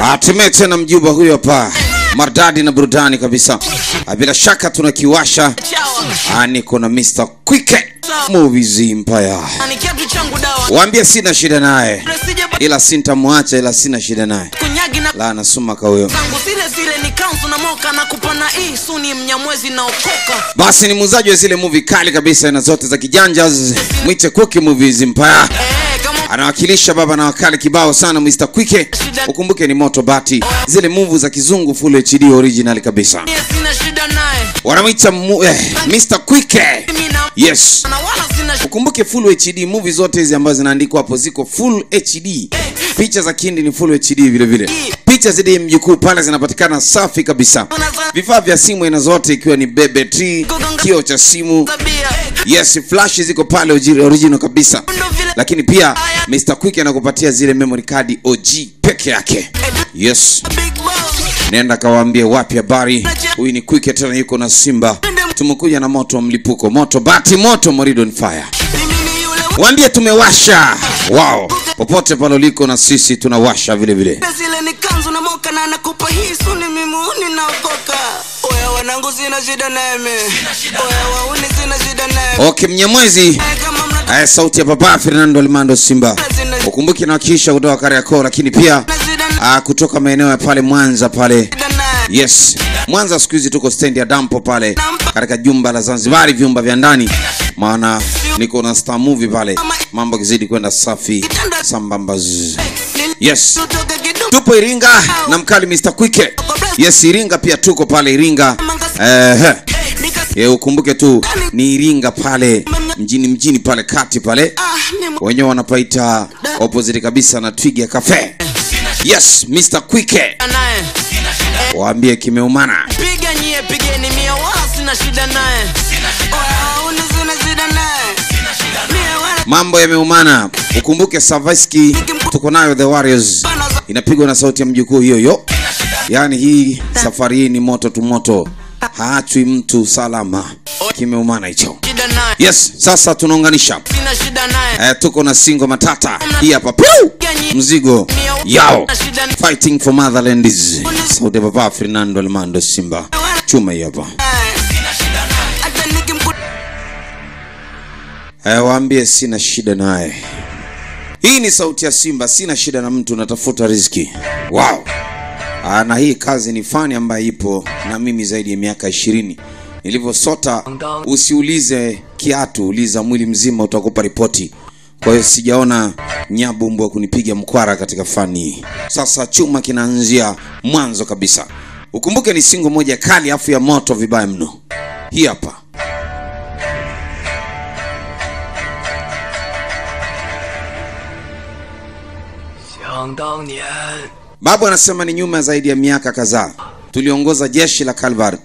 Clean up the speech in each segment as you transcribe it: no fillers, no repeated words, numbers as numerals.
Hatimaye tena mjumba huyo hapa maridadi na burudani kabisa. Bila shaka tunakiwasha. Niko na Mr. Kwike Movies Empire. Waambie sina shida naye, ila sintamwacha, ila sina shida naye. La nasoma kwa huyo. Basi ni muuzaji wa zile movie kali kabisa na zote za kijanja. Mwite Kwike Movies Empire. Anawakilisha baba na wakali kibao sana Mr. Kwike. Ukumbuke ni moto bati. Zile movie za kizungu full HD original kabisa. Wanamuita Mr. Kwike. Yes. Ukumbuke full HD movie zote hizi ambazo zinaandikwa hapo ziko full HD. Picha za kindi ni full HD vile vile. Picha zile mjukuu pale zinapatikana safi kabisa. Vifaa vya simu aina zote ikiwa ni bebe tree, kioo cha simu. Yes, flash ziko pale original kabisa. Lakini pia Mr. Kwike anakupatia zile memory card OG peke yake. Yes. Nenda kawaambie wapi habari. Huyu ni Kwike tena yuko na Simba. Tumekuja na moto wa mlipuko, moto bati, moto Moridon fire. Waambie tumewasha. Wow. Popote pale uliko na sisi tunawasha vile vile. Okay, Mnyamwezi. Sauti ya Papa Fernando Almando Simba. Ukumbuke na kisha kutoka Kariakoo, lakini pia kutoka maeneo ya pale Mwanza pale. Yes. Mwanza siku hizi tuko stand ya dampo pale katika jumba la Zanzibari, vyumba vya ndani. Maana niko na Star Movie pale. Mambo kizidi kwenda safi sambamba. Yes. Tupo Iringa na mkali Mr. Kwike. Yes, Iringa pia tuko pale Iringa. Ukumbuke tu ni Iringa pale mjini pale kati pale. Wenyewe wanapaita opposite kabisa na Twiga Cafe. Yes, Mr. Kwike. Waambie kimeumana. Piga nyie, pigeni mia wala sina shida naye. Mambo yameumana. Ukumbuke Savaski tuko nayo The Warriors. Inapigwa na sauti ya mjukuu hiyo yo. Yaani hii safari hii ni moto tu moto. Haachwi mtu salama. Kimeumana hicho. Yes, sasa tunaunganisha. Tuko na Singo Matata. Hii hapa. Mzigo yao. Fighting for Motherland is. Sauti ya Papa Fernando Almando Simba. Chuma hii hapa. Waambie sina shida naye. Hii ni sauti ya Simba, sina shida na mtu, natafuta riziki. Wow. Na hii kazi ni fani ambayo ipo na mimi zaidi ya miaka 20. Nilivyosota, usiulize kiatu, uliza mwili mzima utakupa ripoti. Kwa hiyo sijaona nyabumbu wa kunipiga mkwara katika fani hii. Sasa chuma kinaanzia mwanzo kabisa. Ukumbuke ni singo moja kali afu ya moto vibaya mno. Hii hapa. Babu anasema ni nyuma zaidi ya miaka kadhaa tuliongoza jeshi la Calvary.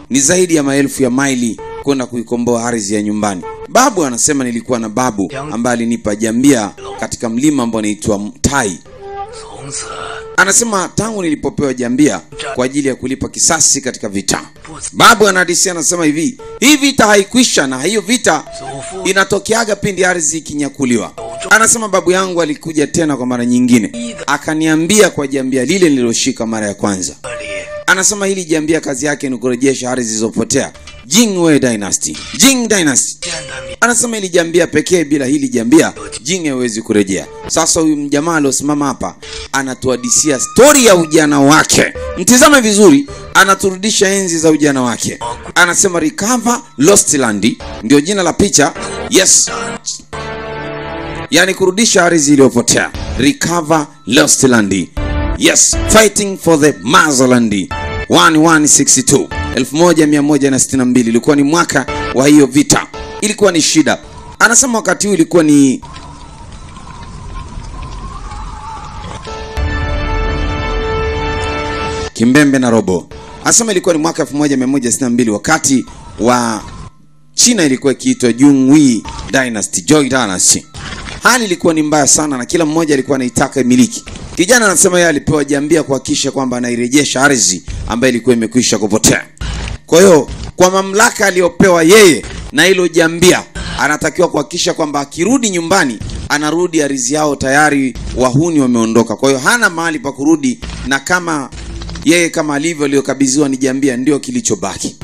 Ni zaidi ya maelfu ya maili kwenda kuikomboa ardhi ya nyumbani. Babu anasema nilikuwa na babu ambaye alinipa jambia katika mlima ambao unaitwa Tai. Anasema tangu nilipopewa jambia kwa ajili ya kulipa kisasi katika vita. Babu anahadisia, anasema hivi, hii vita haikwisha na hiyo vita inatokeaga pindi ardhi ikinyakuliwa. Anasema babu yangu alikuja tena kwa mara nyingine, akaniambia kwa jambia lile nililoshika mara ya kwanza. Anasema hili jambia kazi yake ni kurejesha ardhi zilizopotea. Jingwei Dynasty, Jing Dynasty. Anasema hili jambia pekee, bila hili jambia Jing haiwezi kurejea. Sasa huyu mjamaa aliosimama hapa anatuhadisia story ya ujana wake. Mtizame vizuri, anaturudisha enzi za ujana wake. Anasema Recover Lost Land ndio jina la picha. Yes. Yani kurudisha ardhi iliyopotea. Recover Lost Land. Yes, fighting for the Motherland. 1162 1162 ilikuwa ni mwaka wa hiyo vita. Ilikuwa ni shida. Anasema wakati huu ilikuwa ni kimbembe na robo. Anasema ilikuwa ni mwaka 1162 wakati wa China ilikuwa ikiitwa Jungwei Dynasty, Joy Dynasty. Hali ilikuwa ni mbaya sana na kila mmoja alikuwa anaitaka imiliki. Kijana anasema yeye alipewa jambia kuhakikisha kwamba anairejesha ardhi ambayo ilikuwa imekwisha kupotea. Kwa hiyo kwa mamlaka aliyopewa yeye na hilo jambia, Anatakiwa kuhakikisha kwamba akirudi nyumbani anarudi ardhi yao tayari wahuni wameondoka. Kwa hiyo hana mahali pa kurudi, na kama yeye kama alivyo aliyokabidhiwa ni jambia ndio kilichobaki.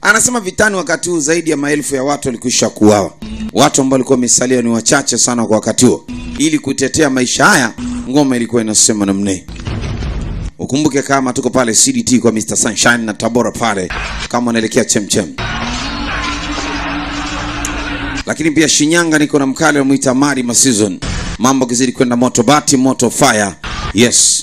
Anasema vitani wakati huu zaidi ya maelfu ya watu walikwisha kuuawa. Watu ambao walikuwa wamesalia ni wachache sana kwa wakati huo. Ili kutetea maisha haya, ngoma ilikuwa inasema namna hii. Ukumbuke kama tuko pale CDT kwa Mr. Sunshine na Tabora pale kama unaelekea Chemchem. Lakini pia Shinyanga niko na mkali anamuita Mari Masizon. Mambo kizidi kwenda moto bati moto fire. Yes.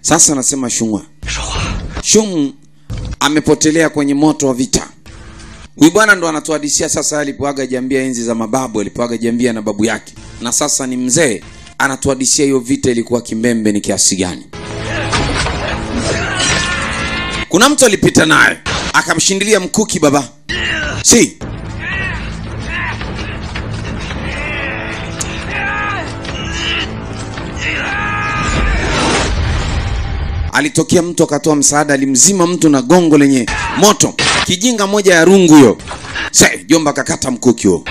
Sasa anasema Shungwa. Shung amepotelea kwenye moto wa vita. Huyu bwana ndo anatuhadisia sasa alipoaga jambia enzi za mababu, alipoaga jambia na babu yake. Na sasa ni mzee, anatuhadisia hiyo vita ilikuwa kimbembe ni kiasi gani. Kuna mtu alipita naye, akamshindilia mkuki baba. Si. Alitokea mtu akatoa msaada, alimzima mtu na gongo lenye moto. Kijinga moja ya rungu hiyo. Se, jomba kakata mkuki huo.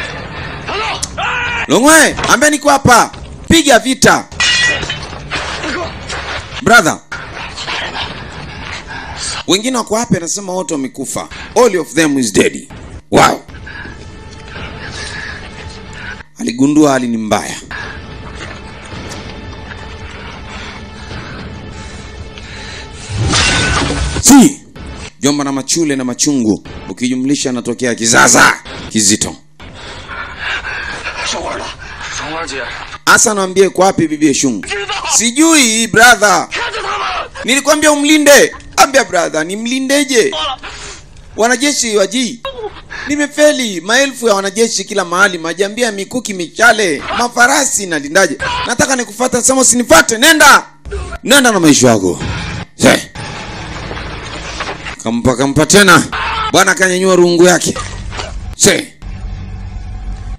Longwe, ambe niko hapa. Piga vita. Brother. Wengine wako hapa anasema wote wamekufa. All of them is dead. Wow. Aligundua hali ni mbaya. Si. Jomba na machule na machungu ukijumlisha anatokea kizaza kizito. Asa naambie kwa wapi bibi Shungu? Sijui brother. Nilikwambia umlinde. Ambia brother, nimlindeje? Wanajeshi waji. Nimefeli maelfu ya wanajeshi kila mahali, majambia mikuki michale, mafarasi na lindaje. Nataka nikufuata, sema usinifuate, nenda. Nenda na maisha yako. Hey. Kampa tena. Bwana kanyanyua rungu yake. Se.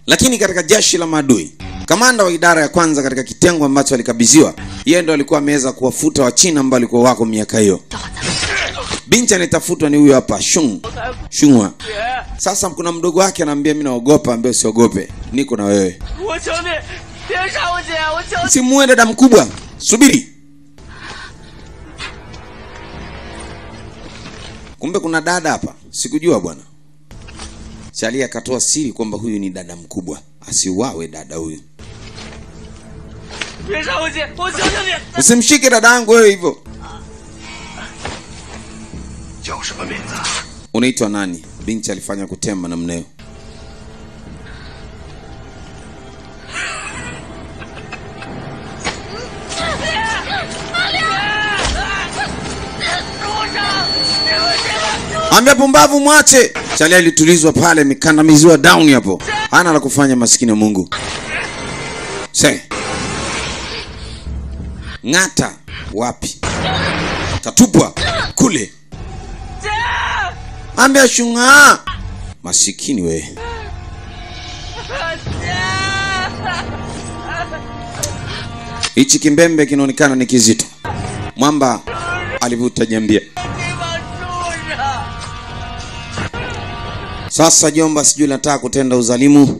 Lakini katika jeshi la maadui, kamanda wa idara ya kwanza katika kitengo ambacho alikabidhiwa, yeye ndo alikuwa ameweza kuwafuta wa China ambao walikuwa wako miaka hiyo. Binti anatafutwa ni huyu hapa, Shung. Shungwa. Sasa kuna mdogo wake anaambia mimi naogopa, ambaye usiogope. Niko na wewe. Simuende dada mkubwa. Subiri. Kumbe kuna dada hapa. Sikujua bwana. Charlie akatoa siri kwamba huyu ni dada mkubwa. Asiuawe dada huyu. Usimshike dada yangu wewe hivyo. Unaitwa nani? Binti alifanya kutema namna hiyo. Ambia pumbavu mwache. Charlie alitulizwa pale, mikandamiziwa down hapo. Hana la kufanya maskini wa Mungu. Se. Ngata wapi? Tatupwa kule. Ambia Shunga. Masikini we. Hichi kimbembe kinaonekana ni kizito. Mwamba alivuta jambia. Sasa jomba sijui nataka kutenda uzalimu.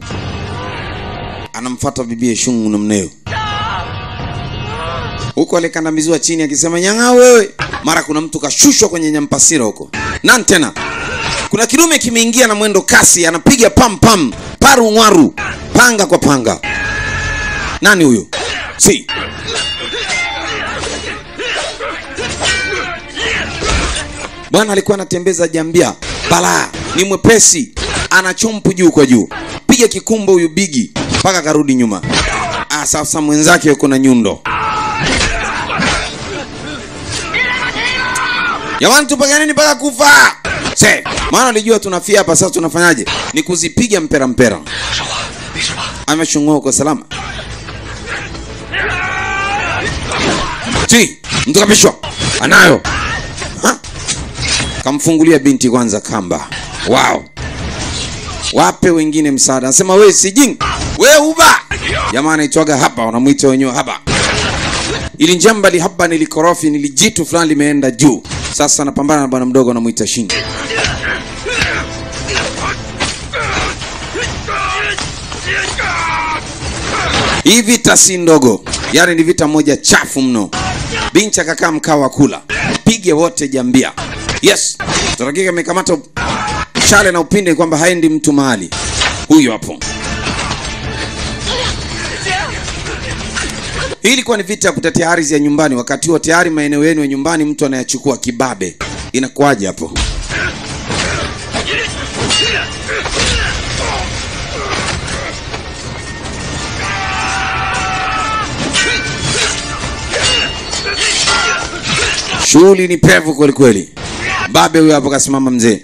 Anamfuata bibi Shungu na mneo. Huko alikandamizwa chini akisema nyang'a wewe. Mara kuna mtu kashushwa kwenye nyampasira huko. Nani tena? Kuna kidume kimeingia na mwendo kasi, anapiga pam pam, paru ngwaru, panga kwa panga. Nani huyo? Si. Bwana alikuwa anatembeza jambia. Balaa, ni mwepesi, anachompu juu kwa juu. Piga kikumbo huyu bigi mpaka karudi nyuma. Ah, sasa mwenzake yuko na nyundo. Jamani tupaganeni mpaka kufa. Se, maana alijua tunafia hapa sasa tunafanyaje? Ni kuzipiga mpera mpera. Ameshungua kwa salama. Ti, mtu kapishwa. Anayo. Ha? Kamfungulia binti kwanza kamba. Wow. Wape wengine msaada. Anasema wewe si jing. Wewe uba. Jamaa anaitwaga hapa, wanamuita wenyewe hapa. Ili njamba li hapa nilikorofi, nilijitu fulani limeenda juu. Sasa anapambana na bwana mdogo anamuita Shin. Hii vita si ndogo. Yaani ni vita moja chafu mno. Binti akakaa mkao wa kula. Pige wote jambia. Yes. Tarakika amekamata mshale na upinde kwamba haendi mtu mahali. Huyo hapo. Hii ilikuwa ni vita ya kutetea ardhi ya nyumbani. Wakati huo tayari maeneo yenu ya nyumbani mtu anayachukua kibabe. Inakuwaje hapo? Shughuli ni pevu kweli kweli. Babe huyo hapo kasimama mzee.